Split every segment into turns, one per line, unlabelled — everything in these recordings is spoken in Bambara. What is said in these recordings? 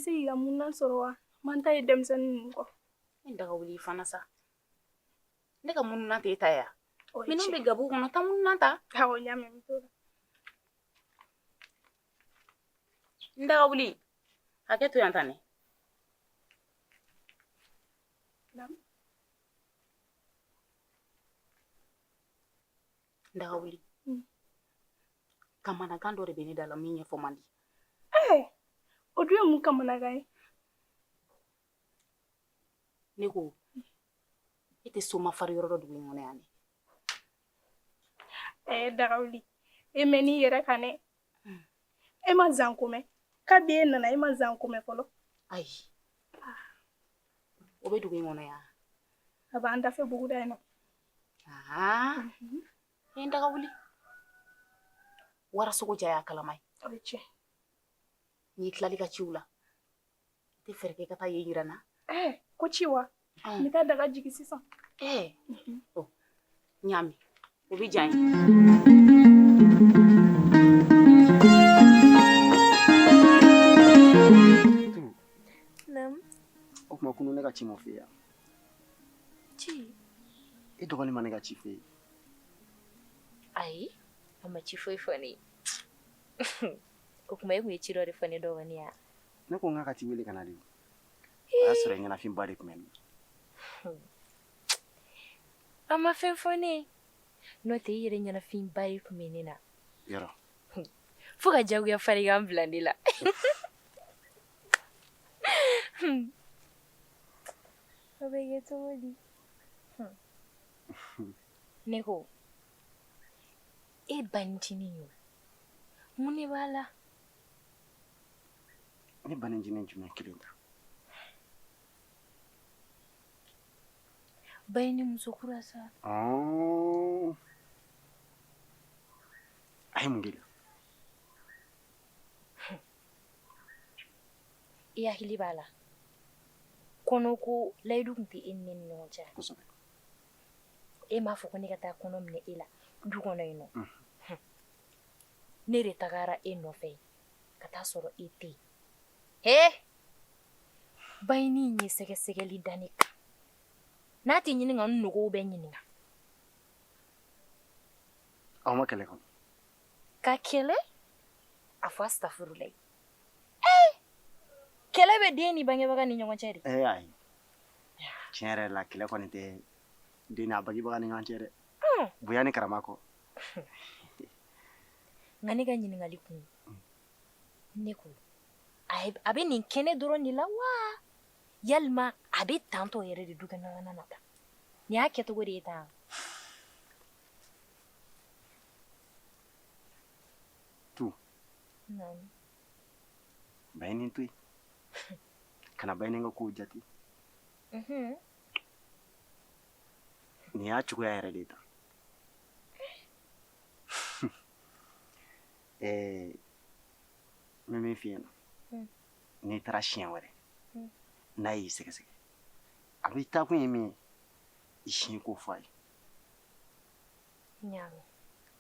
se k'i ka mununan sɔrɔ wa? Man ta ye denmisɛnnin ninnu kɔ.
N daga wuli fana sa. Ne ka mununan tɛ e ta ye wa? Minnu bɛ gabugu kɔnɔ, taa mununan ta.
Awɔ, n y'a mɛn, n bɛ t'o la.
N daga wuli. Hakɛ to yan tan ne. N daga wuli. Kamanagan dɔ de bɛ ne da la min ɲɛfɔ man di.
Ɛɛ, o dun ye mun kamanagan ye?
Ne ko e tɛ soma fari yɔrɔ dɔn dugu in kɔnɔ yan ne.
Ɛɛ, dagawuli, e mɛnn'i yɛrɛ kan dɛ. E ma zanko mɛn? Kabi e nana, e ma zanko mɛn fɔlɔ?
Ayi, o bɛ dugu in kɔnɔ yan.
A b'an dafɛ buguda in na.
Aa, n daga wuli, warasogo ja y'a kalama ye.
O ye tiɲɛ.
N'i tilal'i ka ciw la, i tɛ fɛɛrɛ kɛ ka taa yen yira n na?
Ɛɛ, ko ci wa? N bɛ taa daga jigin sisan.
Ɛɛ, ɔ, n y'a mɛn, o bɛ diya n ye.
Naamu.
O tuma kunun ne ka ci ma f'e ye wa?
Ci?
E dɔgɔnin ma ne ka ci f'e ye?
Ayi, a ma ci foyi fɔ ne ye. O tuma e tun ye ci dɔ de fɔ ne dɔgɔnin ye wa?
Ne ko n k'a ka t'i wele ka na de. O y'a sɔrɔ ɲɛnafinba de tun bɛ n na.
A ma fɛn fɔ ne ye. N'o tɛ, i yɛrɛ ɲɛnafinba de tun bɛ ne na.
Yɔrɔ.
Fo ka jagoya farigan bila ne la. O bɛ kɛ cogo di? Ne ko e banicinin ye, mun de b'a la?
Ne banicinin jumɛn kelen ta?
Bayini muso kura sa.
A ye mun k'i la?
I hakili b'a la, kɔnɔko layidu tun tɛ e ni ne ni ɲɔgɔn cɛ?
Kosɛbɛ.
E m'a fɔ ko ne ka taa kɔnɔ minɛ e la du kɔnɔ yen nɔ? Ne de tagara e nɔfɛ ka taa sɔrɔ e tɛ yen. He, bayini ye sɛgɛsɛgɛli da ne kan, n'a tɛ ɲini ka n nɔgɔw bɛɛ ɲininka.
Aw ma kɛlɛ kɔnɔ?
Ka kɛlɛ? A fɔ astafurulayi. Ee, kɛlɛ bɛ den ni bangebaga ni ɲɔgɔn cɛ de.
Ee ayi, tiɲɛ yɛrɛ la, kɛlɛ kɔni tɛ den n'a bangebaga ni ɲɔgɔn cɛ dɛ, bonya ni karama kɔ.
Nka ne ka ɲininkali kun, ne ko a bɛ nin kɛnɛ dɔrɔn de la wa, yalima a bɛ tantɔ yɛrɛ de du kɔnɔna na tan? Nin y'a kɛcogo de ye tan?
Tu.
Naamu.
Bayini to yen, kana bayini ka kow jate. Nin y'a cogoya yɛrɛ de ye tan. Ɛɛ, n bɛ min f'i ɲɛna, n'i taara siɲɛ wɛrɛ, n'a y'i sɛgɛsɛgɛ, a b'i taakun ye min ye, i sin k'o fɔ a ye.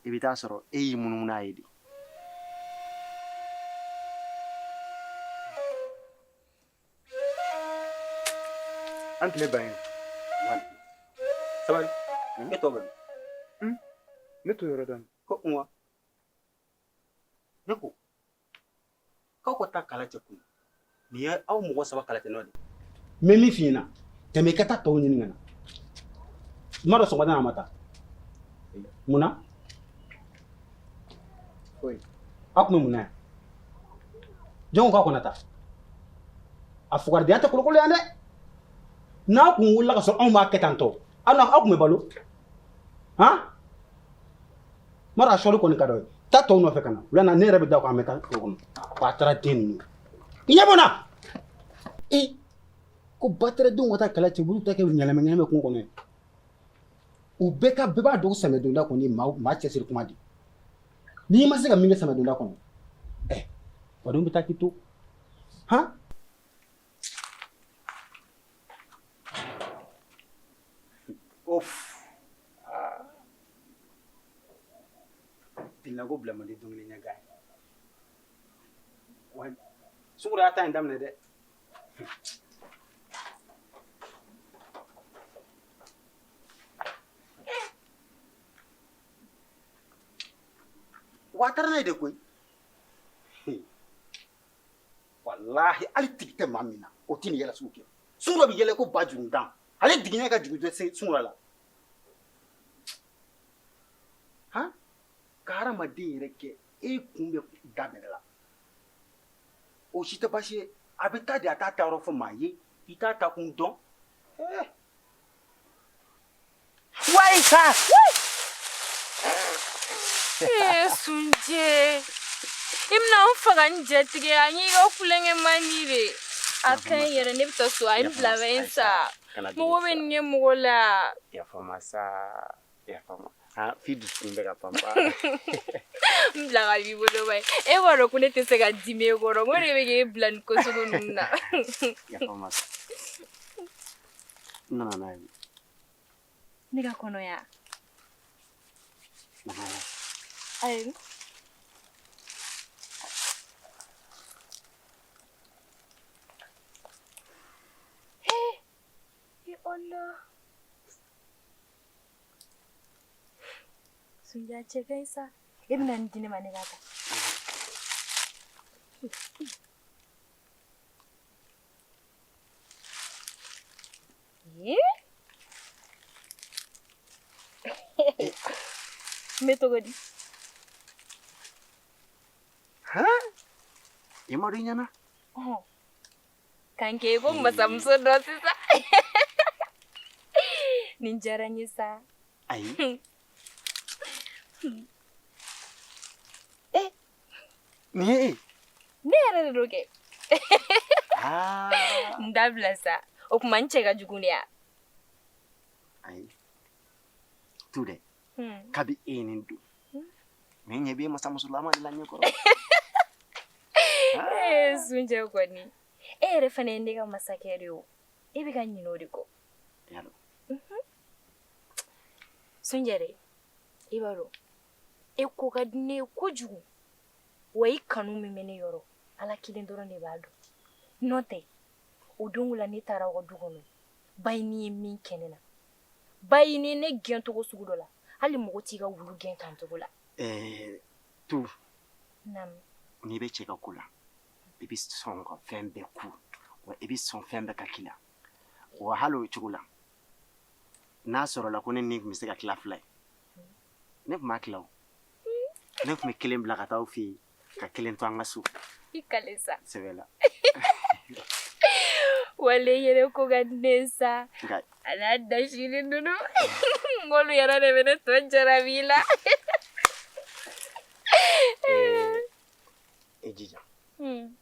I bɛ taa sɔrɔ e y'i munumunu a ye de.
An tile ban ye. Sabali, e tɔ bɛ min?
Ne t'o yɔrɔ dɔn.
Ko wa ne ko k'aw ka taa kala cɛ kun, nin ye aw mɔgɔ saba kala cɛ nɔ de.
N bɛ min f'i ɲɛna, tɛmɛ i ka taa tɔw ɲini ka na. N m'a dɔn sɔgɔmada in na a ma taa. Mun na?
Foyi.
Aw tun bɛ mun na yan? Jɔn ko k'aw kana taa? A fugaridenya tɛ kolokolo yan dɛ. N'a kun wulila ka sɔrɔ anw b'a kɛ tan tɔ, aw tun bɛ balo? Han? M'a dɔn a sɔli kɔni ka d'aw ye. Taa tɔw nɔfɛ ka na. Wula na ne yɛrɛ bɛ da o kan, an bɛ taa foro kɔnɔ. Ko a taara den ninnu. I ɲɛ bɔ n na. Ee, ko batɛrɛdenw ka taa kɛlɛ cɛ, olu ta kɛ ɲɛlɛmɛ ɲɛlɛmɛ kungo kɔnɔ ye. U bɛɛ ka bɛɛ b'a dɔn ko samiyɛ donda kɔni ye maa cɛsiri kuma de. N'i ma se ka min kɛ samiyɛ donda kɔnɔ, ɛ, badenw bɛ taa k'i to. Han?
Of.
Bilinako bila man di don kelen ɲɛ gan ye. Wa sunguru y'a ta in daminɛ dɛ.
Wa a taara n'a ye de koyi. Walahi hali tigi tɛ maa min na o tɛ nin yɛlɛ sugu kɛ. Sungurunba bɛ yɛlɛ ko ba juruntan. Ale digiɲɛ ka jugu sungurunba la. Han? Ka hadamaden yɛrɛ kɛ e kun bɛ da bɛrɛ la. O si tɛ baasi ye. A bɛ taa de a t'a taayɔrɔ fɔ maa ye. I t'a taakun dɔn. Eh!
Wayi sa!
Ee Sunjɛ, i bɛna n faga n jatigɛ a n'i ka kulonkɛ man di de. A ka ɲi yɛrɛ ne bɛ taa so a ye n bila bɛ n sa. Mɔgɔ bɛ nin kɛ mɔgɔ la.
Yafa n ma sa, yafa n ma. Han, f'i dusukun bɛ ka panpan.
N bila ka b'i bolo ba ye. E b'a dɔn ko ne tɛ se ka dimi e kɔrɔ. N ko de bɛ k'e bila nin ko sugu ninnu na.
Yafa n ma sa. N nana n'a ye.
Ne ka kɔnɔya. Ayi. Hey, Allah. Sunjɛ cɛ ka ɲi sa. E bɛna nin di ne ma ne k'a ta. N bɛ cogo di?
Han? I ma dɔn i ɲɛna?
Ka n kɛ i ko masamuso dɔ sisan. Nin diyara n ye sa.
Ayi. Nin ye e?
Ne yɛrɛ de don kɛ. N dabila sa. O tuma n cɛ ka jugu de ya?
Ayi. Tu dɛ. Kabi e ye nin don. Ne ɲɛ bɛ masamusolama de la ɲɛ kɔrɔ.
Ee Sunjɛ kɔni. E yɛrɛ fana ye ne ka masakɛ de ye o. E bɛ ka ɲinɛ o de kɔ.
Yalo.
Sunjɛ dɛ, i b'a dɔn e ko ka di ne ye kojugu. Wa i kanu min bɛ ne yɔrɔ, Ala kelen dɔrɔn de b'a dɔn. N'o tɛ, o don la ne taara aw ka du kɔnɔ, Bayini ye min kɛ ne la. Bayini ye ne gɛn cogo sugu dɔ la, hali mɔgɔ t'i ka wulu gɛn tan cogo la.
Ɛɛ tu.
Naamu.
N'i bɛ cɛ ka ko la, i bɛ sɔn ka fɛn bɛɛ ku, wa i bɛ sɔn fɛn bɛɛ ka k'i la. Wa hali o cogo la, n'a sɔrɔla ko ne ni tun bɛ se ka tila fila ye, ne tun b'a tila o. Ne tun bɛ kelen bila ka taa aw fɛ yen, ka kelen to an ka so.
I kale sa.
Sɛbɛ la.
Wale yɛrɛ ko ka di ne ye sa.
Nka.
A n'a dasili ninnu. N k'olu yɛrɛ de bɛ ne tɔ jarabi la.
E jija. N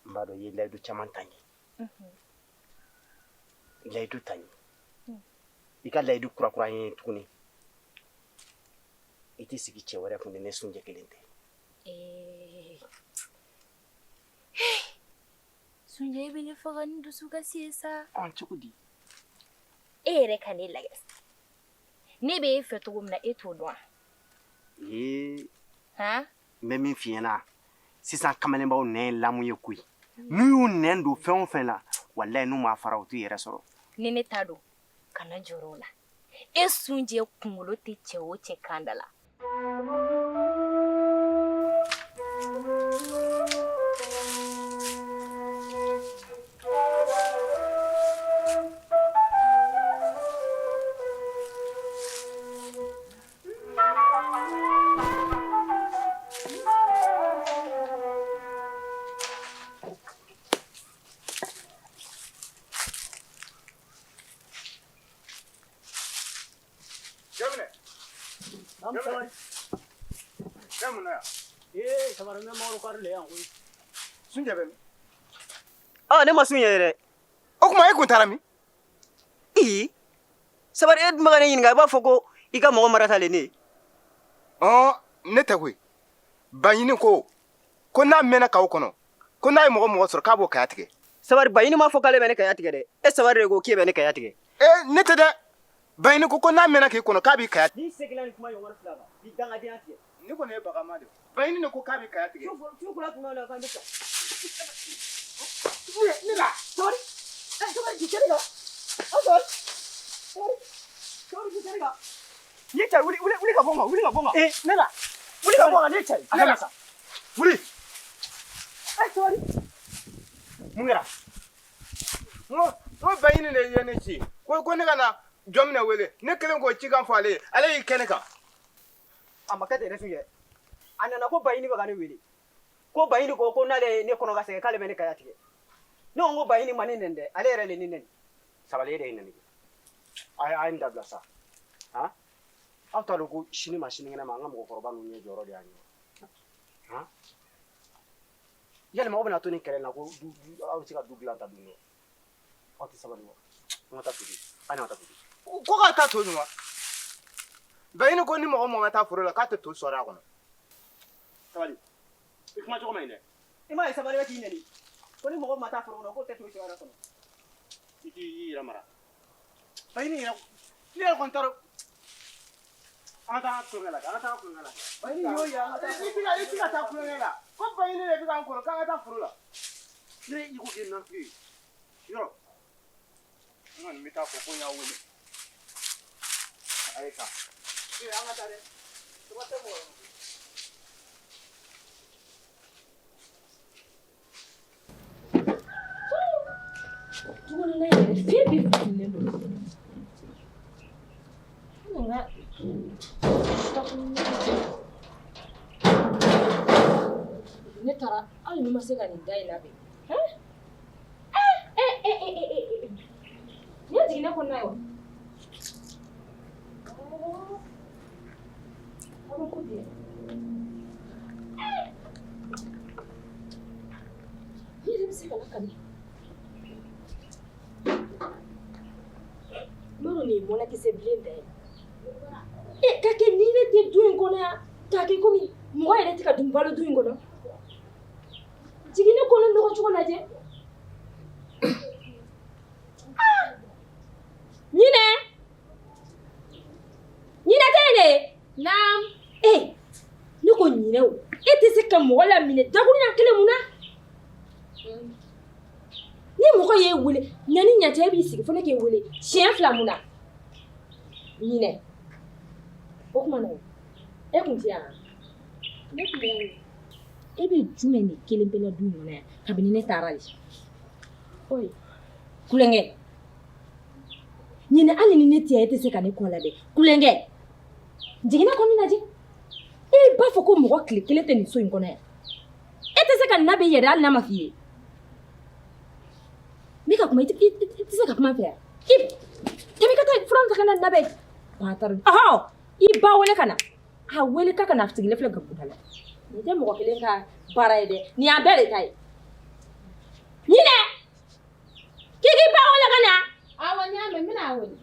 b'a dɔn i ye layidu caman ta n ye. Layidu ta n ye. I ka layidu kurakura ye tuguni. I tɛ sigi cɛ wɛrɛ kun ni ne Sunjɛ kelen tɛ.
Sunjɛ e bɛ ne faga ni dusukasi ye sa.
Ɔn cogo di?
E yɛrɛ ka ne lajɛ. Ne bɛ e fɛ cogo min na e t'o dɔn wa?
Ee.
Han?
N bɛ min f'i ɲɛna sisan kamalenbaw nɛn ye lamu ye koyi. N'u y'u nɛn don fɛn o fɛn la, walayi n'u m'a fara u t'u yɛrɛ sɔrɔ.
Ni ne ta don, kana jɔrɔ o la. E Sunjɛ kunkolo tɛ cɛ o cɛ kan da la.
Ne ma Sunjɛ ye dɛ.
O tuma e kun taara min?
Ee, Sabari e dun bɛ ka ne ɲininka i b'a fɔ ko i ka mɔgɔ marata le ne ye.
Ɔn, ne tɛ koyi. Baɲini ko ko n'a mɛnna kaw kɔnɔ ko n'a ye mɔgɔ mɔgɔ sɔrɔ k'a b'o kaya tigɛ.
Sabari Baɲini m'a fɔ k'ale bɛ ne kaya tigɛ dɛ. E Sabari de ko k'e bɛ ne kaya tigɛ.
Ee, ne tɛ dɛ. Baɲini ko ko n'a mɛnna k'i kɔnɔ k'a b'i kaya.
N'i seginna nin kuma ɲɔgɔn fila kan, i dangadenya tigɛ.
Ne kɔni ye bagama de ye. Baɲini de ko k'a b'i kaya tigɛ.
Su kola tuma min na k'an bɛ sa. Ne la sabali sabali k'i kɛnɛ kan sabali sabali sabali k'i kɛnɛ kan ni ye cɛ wuli wuli wuli ka bɔ n kan wuli ka bɔ n kan ne la wuli ka bɔ n kan ne ye cɛ ye ne la sa
wuli
sabali
mun kɛra n ko Baɲini de ye ne ci ko ne ka na Jɔnminɛ wele ne kelen k'o cikan fɔ ale ye ale y'i kɛ ne kan
a ma kɛ ten dɛ Sujɛ a nana ko Baɲini bɛ ka ne wele ko Baɲini ko n'ale ye ne kɔnɔ ka sɛgɛn k'ale bɛ ne kaya tigɛ ne ko Baɲini ma ne nɛni dɛ ale yɛrɛ de ne nɛni
sabali e de ye nɛni a ye nin dabila sa han aw t'a dɔn ko sini ma sinikɛnɛ ma an ka mɔgɔkɔrɔba ninnu ɲɛ jɔyɔrɔ de y'an ye han yalima aw bɛna to nin kɛlɛ in na ko aw bɛ se ka du dilan ta dun aw tɛ sabali wa an ka taa to dun an ka taa to dun
ko ka taa to dun wa Baɲini ko ni mɔgɔ mɔgɔ ma taa foro la k'a tɛ to sɔrɔ a kɔnɔ
sabali i kuma cogo man ɲi dɛ
i m'a ye sabali bɛ k'i nɛni ko ni mɔgɔ ma taa foro kɔnɔ k'o tɛ to sɔrɔ a kɔnɔ
i k'i yɛrɛ mara Baɲini yɛrɛ ne yɛrɛ kɔni t'a dɔn an ka taa tulonkɛ la an ka taa tulonkɛ la
Baɲini y'o ye an ka taa
i tɛ ka taa tulonkɛ la ko Baɲini de bɛ k'an kɔnɔ k'an ka taa foro la
ne i ko k'i nafigi ye yɔrɔ
n kɔni bɛ taa fɔ ko n y'a wele a ye taa
an ka taa dɛ tɔgɔ tɛ mɔgɔ la.
Dukɔnɔna yɛrɛ fɛn bɛɛ fununen don. Nka ne taara hali ni ma se ka nin da in labɛn. Nin ye jiginɛ kɔnɔna ye wa? Ko bi ne yɛrɛ bɛ se ka lakali. N b'a dɔn nin ye mɔnɛkisɛ bilen da ye. Ka kɛ ni ne tɛ du in kɔnɔ yan k'a kɛ komi mɔgɔ yɛrɛ tɛ ka dun balo du in kɔnɔ. Jiginɛ kɔnɔ nɔgɔ cogo lajɛ. Ɲinɛ! Ɲinɛ tɛ yen de? Naam. Ne ko ɲinɛ o, e tɛ se ka mɔgɔ laminɛ dakuruɲa kelen mun na? Ni mɔgɔ y'e wele ɲani ɲacɛ e b'i sigi fo ne k'e wele siɲɛ fila mun na? Ɲinɛ. O tuma na e kun tɛ yan? Ne kun bɛ yan. E bɛ jumɛn de kelen pe la du in kɔnɔ yan kabini ne taara de? Oyi. Kulonkɛ. Ɲinɛ hali ni ne tɛ yan e tɛ se ka ne kɔ la dɛ. Kulonkɛ. Jiginɛ kɔni lajɛ. E b'a fɔ ko mɔgɔ tile kelen tɛ nin so in kɔnɔ yan. E tɛ se ka nin labɛn i yɛrɛ hali n'a ma f'i ye. N bɛ ka kuma i tɛ se ka kuma n fɛ yan. I tɛmɛ ka taa fura ta ka na labɛn. Ɔhɔ i ba wele ka na. A wele k'a ka na sigilen filɛ gabuguda la. Nin tɛ mɔgɔ kelen ka baara ye dɛ. Nin y'an bɛɛ de ta ye. Ɲinɛ! K'i k'i ba wele ka na.
Awɔ n y'a mɛn n bɛna a wele.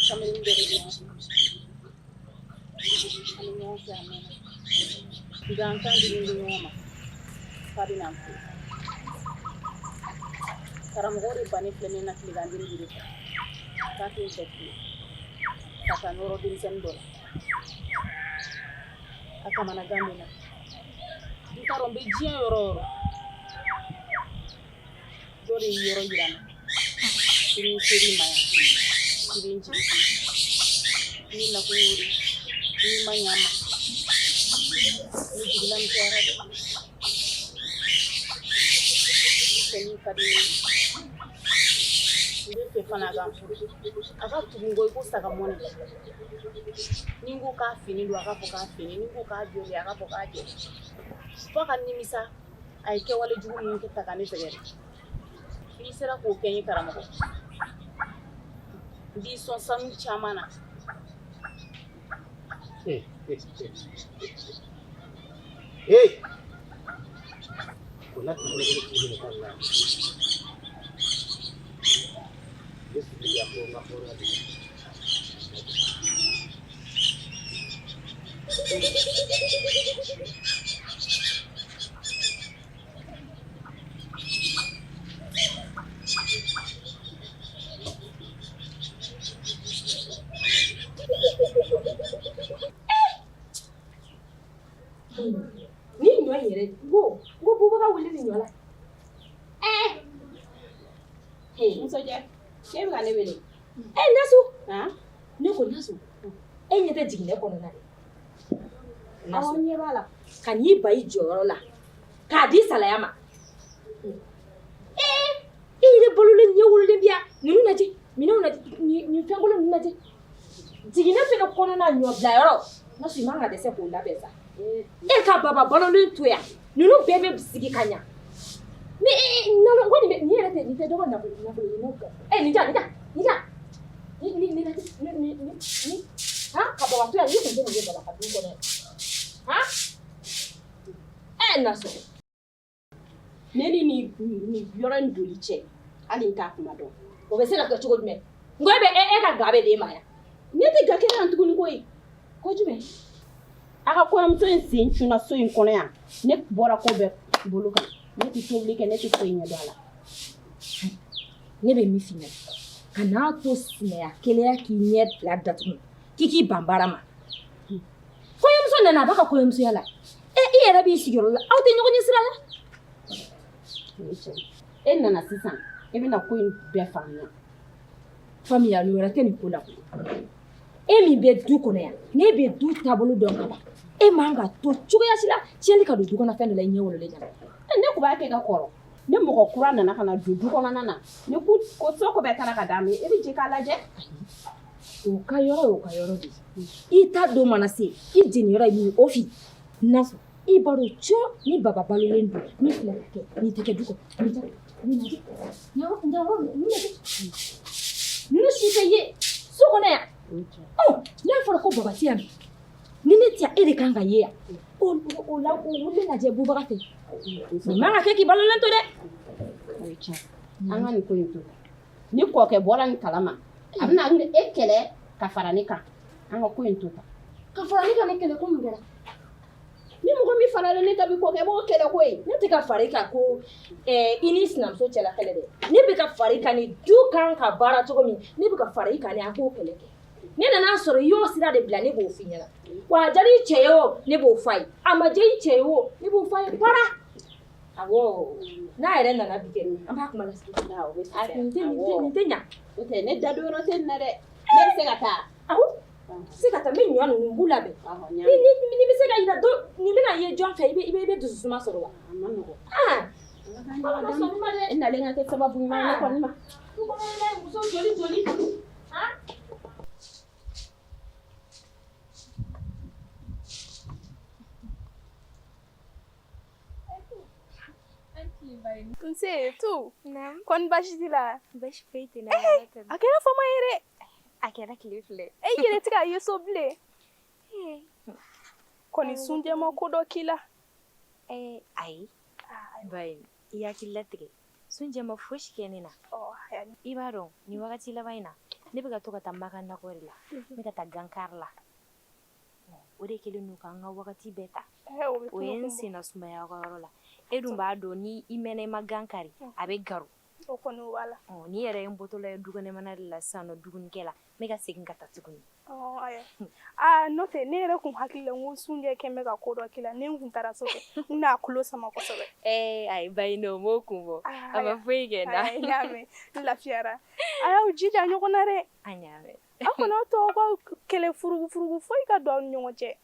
Kamalen dɔ de bɛ ɲɔgɔn fɛ. An bɛ ɲɔgɔn fɛ a mɛnna. Nka an kan dilen bɛ ɲɔgɔn ma k'a bɛ na n furu. Karamɔgɔ de bannen filɛ ne na tilegan den de fɛ. K'a tɛ n fɛ fiyewu. Ka taa nɔrɔ denmisɛnnin dɔ la. A kamanagan bɛ n na. N t'a dɔn n bɛ diɲɛ yɔrɔ o yɔrɔ. Dɔ de y'i yɔrɔ yira n na. I ni ser'i ma yan. I bɛ n jigi sigi. Ne nakun y'o de ye. N'i ma ɲɛ n ma. Ne jigila misɛnyara dɛ. Cɛnin ka di ne ye. N bɛ fɛ fana a ka n furu. A ka tugu n kɔ i ko saga mɔnɛ. Ni n ko k'a finnen don, a k'a fɔ k'a finnen. Ni n ko k'a jɛlen, a k'a fɔ k'a jɛlen. F'a ka nimisa a ye kɛwale jugu minnu kɛ ta ka ne sɛgɛrɛ. N'i sera k'o kɛ n ye karamɔgɔ, n b'i sɔn sanu caman na.
Hey! Ko na tɛ bolokoli tigi de ka na. Ne sigi ya ko n ka hɔrɔnya de.
Ni ɲɔ in yɛrɛ ko ko bubaga wuli ni ɲɔ la.
Musojɛ, e bɛ ka ne wele.
Nasu. Ne ko Nasu, e ɲɛ tɛ jiginɛ kɔnɔna dɛ.
Awɔ, n ɲɛ b'a la.
Ka n'i ba i jɔyɔrɔ la k'a di salaya ma. E yɛrɛ balolen ɲɛ wololen bi yan. Ninnu lajɛ, minɛnw lajɛ, nin fɛnkolon ninnu lajɛ. Jiginɛ fɛnɛ kɔnɔna ɲɔ bilayɔrɔ. Nasu, i man ka dɛsɛ k'o labɛn sa. E ka baba balolen to yan. Ninnu bɛɛ bɛ sigi ka ɲa. Ni nalo ko nin bɛ nin yɛrɛ tɛ nin tɛ dɔgɔ nafolo nafolo ɲini kan. Nin ja nin ja nin ja. Ni ni ni ni ni ni ni han ka baba to yan ni kun tɛ nin ye baba ka du kɔnɔ yan. Han? Nasu.
Ne ni nin yɔrɔ in doli cɛ hali n t'a kuma dɔn.
O bɛ se ka kɛ cogo jumɛn? N ko e bɛ e ka ga bɛ d'e ma yan.
Ne tɛ ga kɛ yan tuguni koyi.
Ko jumɛn?
A ka kɔɲɔmuso in sen cunna so in kɔnɔ yan. Ne bɔra ko bɛɛ bolo kan. Ne tɛ tobili kɛ, ne tɛ foyi ɲɛ dɔn a la.
Ne bɛ min f'i ɲɛna, kan'a to sinaya keleya k'i ɲɛ fila datugu k'i k'i ban baara ma. Kɔɲɔmuso nana a b'a ka kɔɲɔmusoya la. I yɛrɛ b'i sigiyɔrɔ la, aw tɛ ɲɔgɔn ɲɛ sira la.
E nana sisan, e bɛna ko in bɛɛ faamuya.
Faamuyali wɛrɛ tɛ nin ko la koyi. E min bɛ du kɔnɔ yan, n'e bɛ du taabolo dɔn ka ban, e man ka to cogoya si la tiɲɛni ka don du kɔnɔ fɛn dɔ la i ɲɛ wololen ɲɛna.
Ne kun b'a kɛ ka kɔrɔ. Ni mɔgɔ kura nana ka na don du kɔnɔna na, ni ko so ko bɛɛ taara ka d'a ma, e bɛ jɛ k'a lajɛ.
O ka yɔrɔ y'o ka yɔrɔ de ye. I ta don mana se, i jeniyɔrɔ ye min ye, o f'i. Nasu, i b'a dɔn co ni baba balolen don, min filɛ ka kɛ, nin tɛ kɛ du kɔnɔ. Nin tɛ, nin lajɛ. Nin lajɛ. Ninnu si tɛ ye so kɔnɔ yan. N'a fɔra ko baba tɛ yan bi, ni ne tɛ yan, e de kan ka ye yan. O la o wuli lajɛ bubaga fɛ. Nin man ka kɛ k'i balolen to dɛ.
O ye tiɲɛ. An ka nin ko in to. Ni kɔkɛ bɔra nin kalama, a bɛna e kɛlɛ ka fara ne kan. An ka ko in to tan.
Ka fara ne kan ne kɛlɛ ko mun kɛra?
Ni mɔgɔ min farala ne kan bi, kɔkɛ b'o kɛlɛ koyi.
Ne tɛ ka fara i kan ko i ni sinamuso cɛla kɛlɛ dɛ. Ne bɛ ka fara i kan ni du kan ka baara cogo min, ne bɛ ka fara i kan ni an k'o kɛlɛ kɛ. Ne nana sɔrɔ i y'o sira de bila, ne b'o f'i ɲɛna. Wa a diyara i cɛ ye o, ne b'o f'a ye. A ma diya i cɛ ye o, ne b'o f'a ye. Para. Awɔ. N'a yɛrɛ nana bi kɛ, an b'a kuma lasigi. Nin tɛ ɲa.
O tɛ, ne da don yɔrɔ tɛ nin na dɛ. Ne bɛ se ka taa.
Awɔ. Se ka taa, n bɛ ɲɔ ninnu b'u labɛn. Ni bɛ se ka yira don, nin bɛna ye jɔn fɛ, i bɛ dusu suma sɔrɔ wa?
A ma nɔgɔn.
Ala sɔn ma dɛ.
E nalen ka kɛ sababu ɲuman ye ne kɔni ma.
Du kɔnɔ muso joli joli.
Nse, tu. Kɔni baasi t'i la?
Baasi foyi tɛ n na.
A kɛra fama ye dɛ.
A kɛra tile filɛ.
E yɛrɛ tɛ k'a ye so bilen. Kɔni sunjɛ ma ko dɔ k'i la.
Ayi. Bayi, i hakili latigɛ. Sunjɛ ma fosi kɛ ne na. I b'a dɔn nin wagati laban in na, Ne bɛ ka to ka taa Maka nakɔ de la, n bɛ ka taa gankari la. O de kɛlen don k'an ka wagati bɛɛ ta. O ye n senna sumaya ka yɔrɔ la. E dun b'a dɔn ni i mɛnna i ma gan kari, a bɛ garo.
O kɔni o b'a la.
N'i yɛrɛ ye n bɔtɔla ye dukɛnɛmana de la sisan nɔ dumunikɛ la, n bɛ ka segin ka taa tuguni.
Aa n'o tɛ ne yɛrɛ kun hakili la n ko Sunjɛ kɛn bɛ ka ko dɔ k'i la, ne kun taara so kɛ n n'a tulo sama kosɛbɛ.
Ee ayi Bayini o m'o kun bɔ, a ma foyi kɛ n na.
N y'a mɛn, n lafiyara. A y'aw jija ɲɔgɔn na dɛ.
An y'a mɛn.
Aw kana aw to aw ka kɛlɛ furugufurugu foyi ka don aw ni ɲɔgɔn cɛ.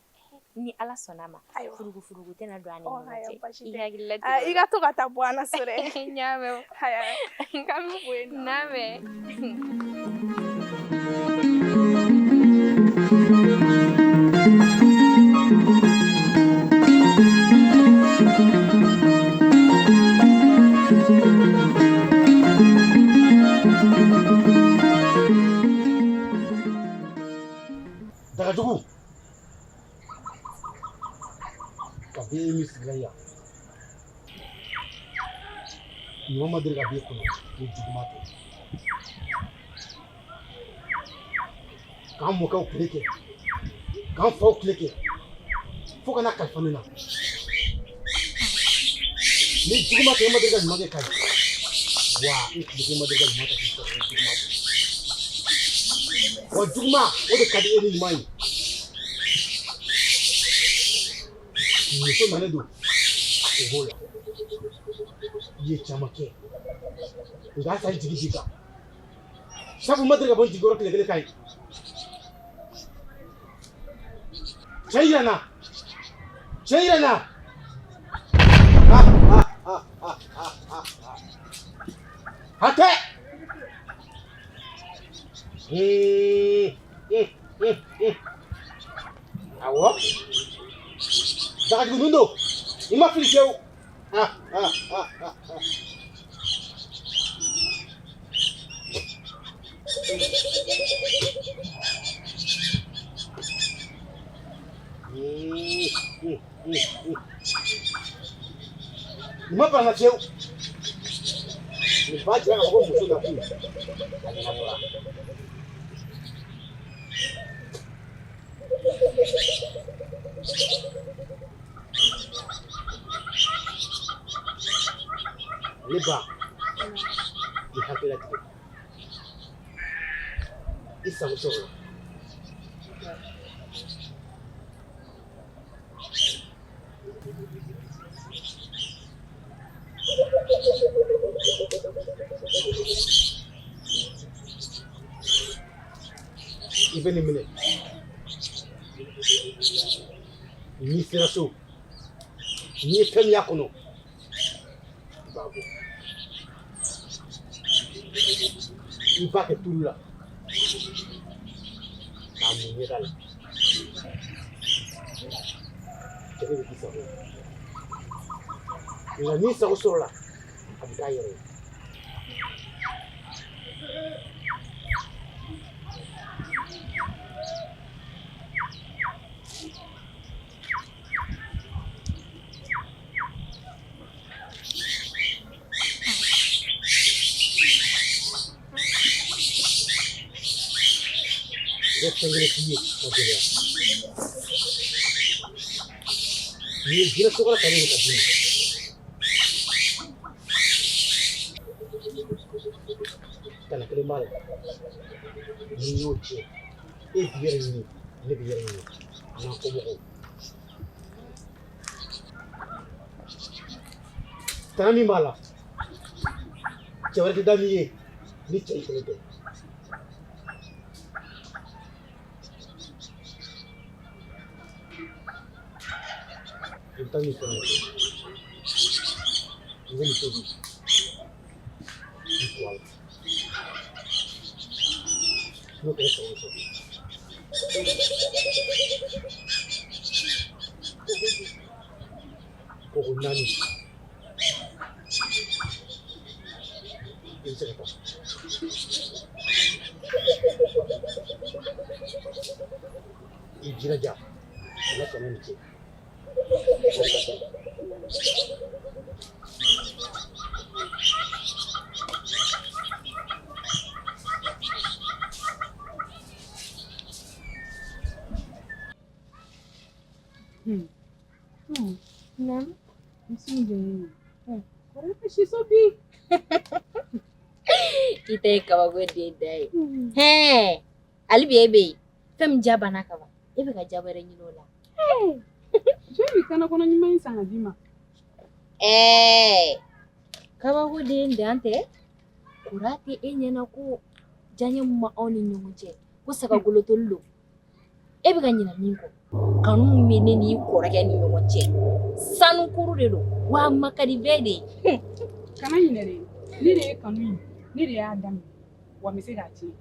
Ni Ala sɔnna a ma, furugufurugu tɛna don an ni ɲɔgɔn cɛ. I hakili
latigɛ. I ka to ka taa bɔ an na so dɛ.
N y'a mɛn.
Ayiwa, k'an bɛ fo yen nɔ.
N y'a mɛn.
Dagajugu kabi min sigira yan ɲuman ma deli ka b'i kɔnɔ ni juguman tɛ k'an mɔkɛw tile kɛ k'an faw tile kɛ fo ka na kalifa ne na ni juguman tɛ e ma deli ka ɲuman kɛ ka ye wa i tile kɛ ma deli ka ɲuman kɛ k'i sɔrɔ ni juguman tɛ wa juguman o de ka di e ni ɲuman ye muso nalen don o b'o la i ye caman kɛ nka halisa n jigi b'i kan sabu n ma deli ka bɔ n jigiyɔrɔ tile kelen ka ye cɛ yira n na cɛ yira n na hatɛ awɔ dagajugu don i ma fili fiyewu. Nin ma bana fiyewu nin b'a jira k'a fɔ ko muso nakun a ɲɛnabɔra. Ne ba i hakili latigɛ i sago sɔrɔ i bɛ nin minɛ n'i sera so n'i ye fɛn min y'a kɔnɔ i b'a bɔ i b'a kɛ tulu la k'a mun ɲɛda la cɛ bɛ k'i sago ye nka n'i sago sɔrɔla a bɛ k'a yɛrɛ ye. I bɛ fɛn kelen f'i ye ka gɛlɛya n'i ye jinɛ sokala ta ne ka d'i ma tana kelen b'a la n'i y'o tiɲɛ e b'i yɛrɛ ɲini ne b'i yɛrɛ ɲini a n'an kɔmɔgɔw tana min b'a la cɛ wɛrɛ tɛ da min ye ni cɛ in kelen tɛ i bɛ taa min sɔrɔ i bɛ nin tobi i ko a la n'o kɛra sago sɔrɔ koko naani i bɛ se ka taa i jilaja ala kana nin cɛ.
Naamu. N sun kɔrɔ bɛ si so bi.
I ta ye kabako den da ye. Hɛn, hali bi e bɛ yen. Fɛn min ja banna ka ban, e bɛ ka ja wɛrɛ ɲini o la.
Jɔn bɛ kana kɔnɔ ɲuman in san ka d'i ma?
Ɛɛ, kabako den dan tɛ. Kura tɛ e ɲɛna ko diyaɲɛ min ma aw ni ɲɔgɔn cɛ ko sagagolotoli don. E bɛ ka ɲinɛ min kɔ, kanu min bɛ ne n'i kɔrɔkɛ ni ɲɔgɔn cɛ, sanukuru de don wa a ma ka di bɛɛ de ye.
Kana ɲinɛ dɛ, ne de ye kanu in, ne de y'a daminɛ wa n bɛ se k'a tiɲɛ.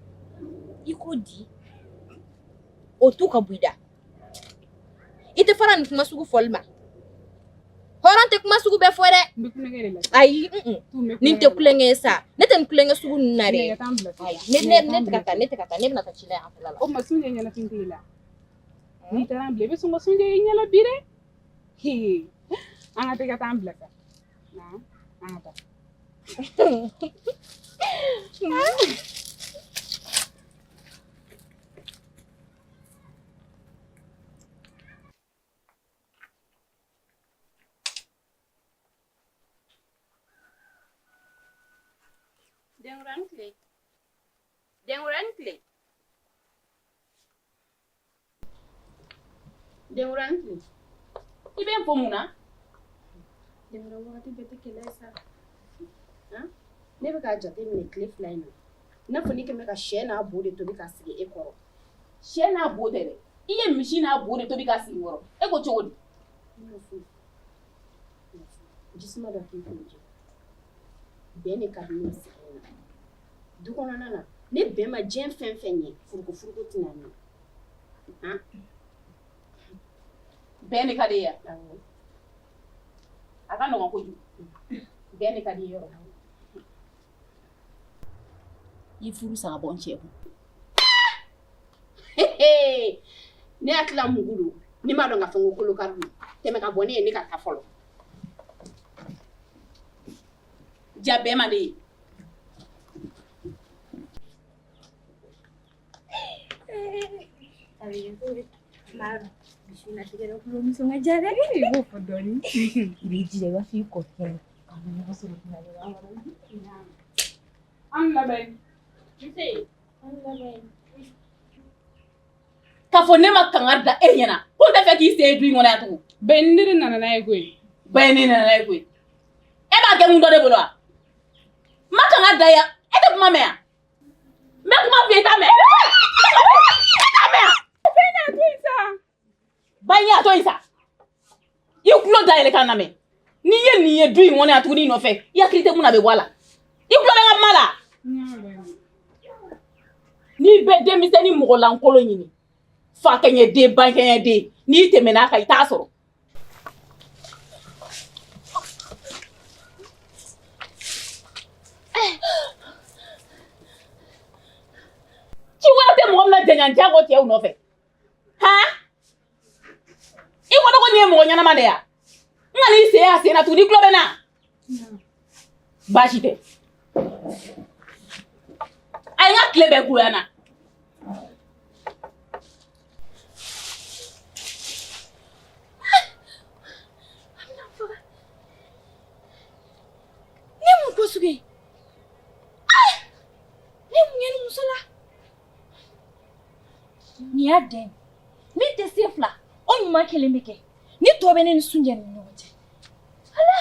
I ko di, o tu ka bɔ i da. I tɛ fara nin kuma sugu fɔli ma. Hɔrɔn tɛ kuma sugu bɛɛ fɔ dɛ.
N bɛ kulonkɛ de la.
Ayi, nin tɛ kulonkɛ ye sa. Ne tɛ nin kulonkɛ sugu ninnu na dɛ.
Nɛgɛ t'an bila sisan.
Ayi, ne tɛ ka taa, ne tɛ ka taa, ne bɛna taa ci la yan fɛla la.
O tuma Sunjɛ ɲɛnafin t'e la. N'i taara an bila i bɛ sɔn ka Sunjɛ ye ɲɛ la bi dɛ. Hee, an ka taa i ka taa an bila sa. Na, an ka taa.
Denkura ni tile. Denkura ni tile. Denkura ni tile. I bɛ n fo mun na?
Denkura wagati bɛɛ tɛ kɛlɛ ye sa.
Han? Ne bɛ k'a jateminɛ tile 2 in na. I n'a fɔ ne kɛn bɛ ka sɛ n'a bo de tobi ka sigi e kɔrɔ. Sɛ n'a bo tɛ dɛ. I ye misi n'a bo de tobi ka sigi n kɔrɔ. E ko cogo di?
Ne ma foyi fɔ. Jisuma dɔ k'i kun jɛ. Bɛn de ka di ne ye sigi in na. Du kɔnɔna na, ne bɛn ma diɲɛ fɛn fɛn ɲɛ, furuko furuko tɛna ɲɛ. Han?
Bɛn de ka di e ye wa?
Awɔ.
A ka nɔgɔn kojugu. Bɛn de ka di i ye yɔrɔ. I furu sa ka bɔ n cɛ kun.
Ne hakili la mugu don. Ne m'a dɔn k'a fɔ ko kolokari don. Tɛmɛ ka bɔ ne ye ne ka taa fɔlɔ.
Ja bɛn man di ye.
I b'o fɔ dɔɔnin.
I b'i jija i b'a fɔ i kɔrɔkɛ ye k'an bɛ ɲɔgɔn sɔrɔ kuma dɔ la.
An labɛn.
Nse. K'a fɔ ne ma kangari da e ɲɛna ko n tɛ fɛ k'i sen ye du in kɔnɔ yan tugun.
Bɛn ne de nana n'a ye koyi.
Bɛn ne nana n'a ye koyi. E b'a kɛ mun dɔ de bolo wa? N ma kangari da yan, e tɛ kuma mɛn yan. N bɛ kuma f'i ye i t'a mɛn. E t'a mɛn yan.
Bɛn y'a to yen sa.
Ba in y'a to yen sa. I tulo dayɛlɛ k'a lamɛn. N'i ye nin ye du in kɔnɔ yan tuguni i nɔfɛ, i hakili tɛ mun na a bɛ bɔ a la. I tulo bɛ n ka kuma la. N'i bɛ denmisɛnnin mɔgɔ lankolon ɲini, fa kɛɲɛ den ba kɛɲɛ den, n'i tɛmɛna a kan i t'a sɔrɔ. Ci wɛrɛ tɛ mɔgɔ min na jɛɲɔgɔn kɔ cɛw nɔfɛ. Han? I ko ko nin ye mɔgɔ ɲɛnama de ye wa? N ka n'i sen y'a sen na tuguni i tulo bɛ n na. Baasi tɛ. A ye n ka tile bɛɛ goya n na.
Ne mun ko sugu ye? Ne mun kɛ nin muso la? Nin y'a den ye. Min tɛ se fila, o ɲuman kelen bɛ kɛ. Ni tɔ bɛ ne ni Sunjɛ ni ɲɔgɔn cɛ. Ala!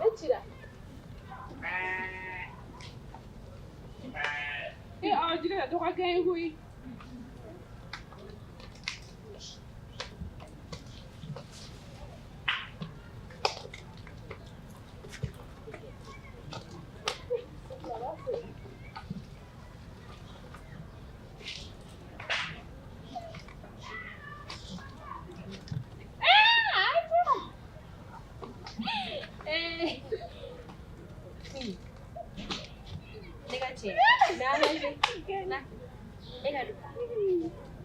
Ne cira. E awa Jelika dɔ ka kɛ ye koyi.
Na, e ka don.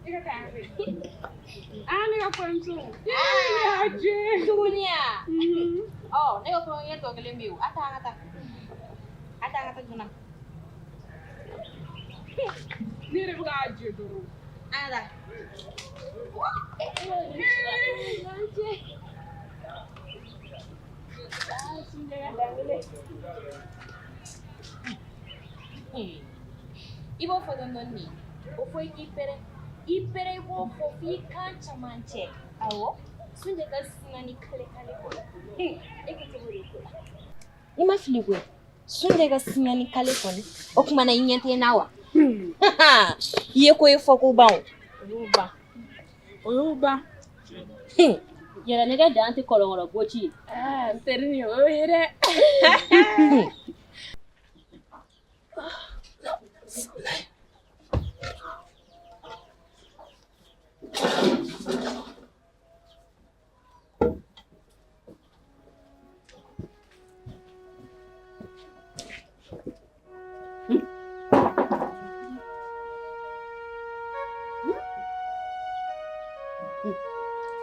E ka taa yan fɛ. Ah, ne ka kɔɲɔmuso. Ah,
tuguni ya? Ɔ, ne ka kɔɲɔkɛ tɔ kelen bɛ yen o. A taa an ka taa. A taa an ka taa joona.
Ne yɛrɛ bɛ k'a jɛ dɔrɔn.
An ka taa. I b'o fɔ dɔɔni dɔɔni de. O fɔ i k'i pɛrɛn. I pɛrɛn i b'o fɔ f'i kan cɛmancɛ. Awɔ. Sunjɛ ka sina ni kale kale kɔnɔ. E ko cogo di ko la? I ma fili koyi. Sunjɛ ka sina ni kale kɔni. O tuma na i ɲɛ tɛ n na wa? I ye ko ye fɔ ko ban o.
O y'o ban.
O y'o ban.
Yɛrɛ nɛgɛ dan tɛ kɔlɔnkɔrɔ goci ye.
Aa n teri nin o y'o ye dɛ.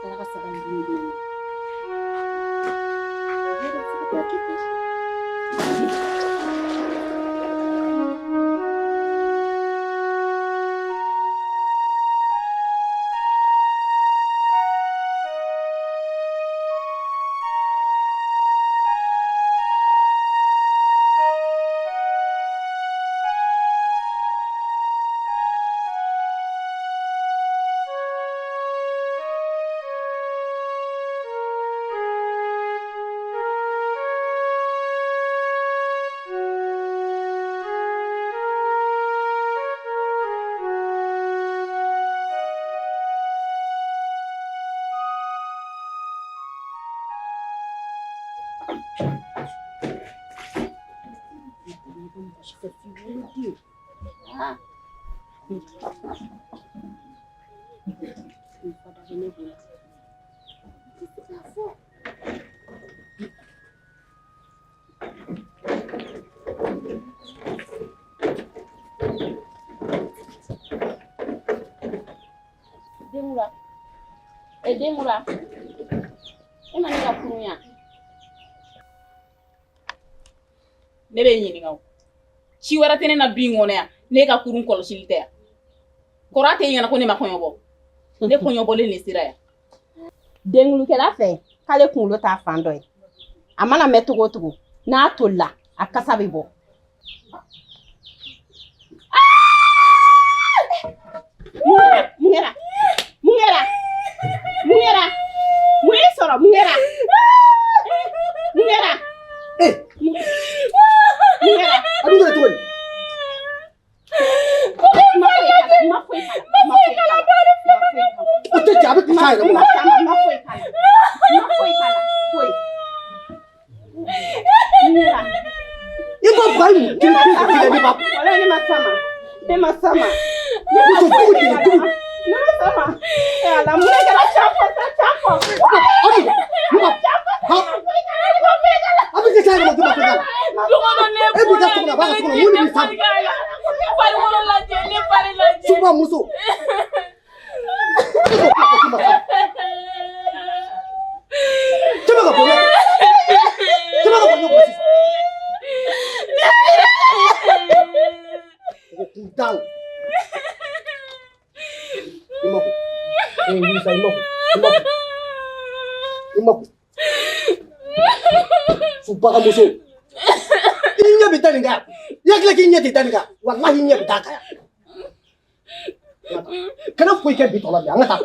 Ala ka saga in dun dun. Denkura, e denkura, e ma ne ka kurun yan. Ne bɛ ɲininka o. Ci wɛrɛ tɛ ne na du in kɔnɔ yan, ne ka kurun kɔlɔsili tɛ yan. Kɔrɔ tɛ ɲɛna ko ne ma kɔɲɔ bɔ. Ne kɔɲɔbɔlen de sera yan.
Denkulikɛla fɛ k'ale kunkolo t'a fan dɔ ye. A mana mɛn cogo o cogo, n'a tolila, a kasa bɛ bɔ. Mun kɛra? Mun kɛra? Mun kɛra? Mun y'i sɔrɔ? Mun kɛra? Mun kɛra? Mun kɛra?
A dun kɛra cogo di?
Ma foyi k'a la, ma foyi k'a la, ma foyi k'a la.
O tɛ cɛ, a bɛ kasa yɛrɛ bɔ.
Ma foyi k'a la, ma foyi k'a la, foyi. Mun kɛra?
I ma ba ye mun kelen pe kelen ne b'a.
Walayi ne ma s'a ma, ne ma s'a ma.
Muso jugu de jugu.
Ne ma s'a ma. Eh Ala, mun de kɛra? Can fɔ sa, can fɔ.
Abi, ne ma. A bɛ kasa yɛrɛ bɔ, ne ma foyi k'a la. E b'i ka so kɔnɔ, a b'a ka so kɔnɔ, mun de b'i s'a ma?
Farikolo lajɛ, ne fari lajɛ.
Suba muso. Cɛba ka bɔ ɲɔgɔn. Cɛba ka bɔ ɲɔgɔn sisan. Mɔgɔ kuntan. I ma ko. Ee wuli sa, i ma ko. I ma ko. I ma ko. Subagamuso. I ɲɛ bɛ da nin kan. I hakili k'i ɲɛ tɛ da nin kan. Walahi i ɲɛ bɛ da kan yan. Kana foyi kɛ bi tɔ la bi, an ka taa.